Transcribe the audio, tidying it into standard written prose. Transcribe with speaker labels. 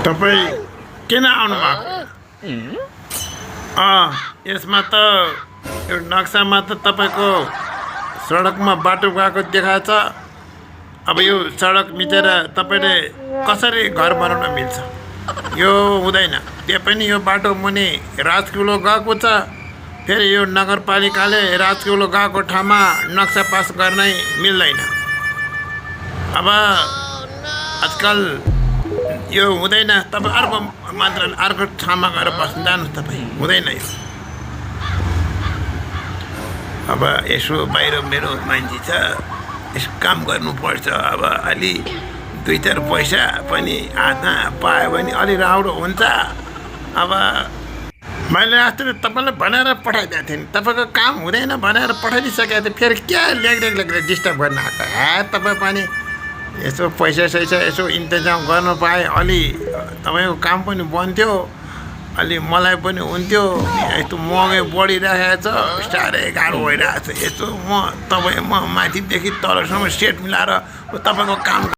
Speaker 1: तपाईँ किन आउनु भएको? यसमा त यो नक्सामा त तपाईँको सडकमा बाटो गएको देखाएको छ। अब यो सडक मिचेर तपाईँले कसरी घर बनाउन मिल्छ? यो हुँदैन। त्यो पनि यो बाटो मुनि राजकुलो गएको छ। फेरि यो नगरपालिकाले राजकुलो गएको ठाउँमा नक्सा पास गर्नै मिल्दैन। अब आजकल यो हुँदैन। तपाईँ अर्को मात्र अर्को ठाउँमा गएर बस्नु जानुहोस्। तपाईँ हुँदैन यो। अब यसो बाहिर मेरो मान्छे छ, यसो काम गर्नुपर्छ। अब अलि दुई चार पैसा पनि हातमा पायो भने अलि राम्रो हुन्छ। अब मैले अस्ति तपाईँलाई भनेर पठाइदिएको थिएँ नि, तपाईँको काम हुँदैन भनेर पठाइदिइसकेको थिएँ। फेरि क्या लेख्दै डिस्टर्ब गर्न आएको? तपाईँ पनि यसो पैसा सैसा यसो इन्तजाम गर्न पाए अलि तपाईँको काम पनि बन्थ्यो, अलि मलाई पनि हुन्थ्यो। यस्तो महँगै बढिरहेको छ, साह्रै गाह्रो भइरहेको छ। यसो म माथिदेखि तलसम्म सेट मिलाएर तपाईँको काम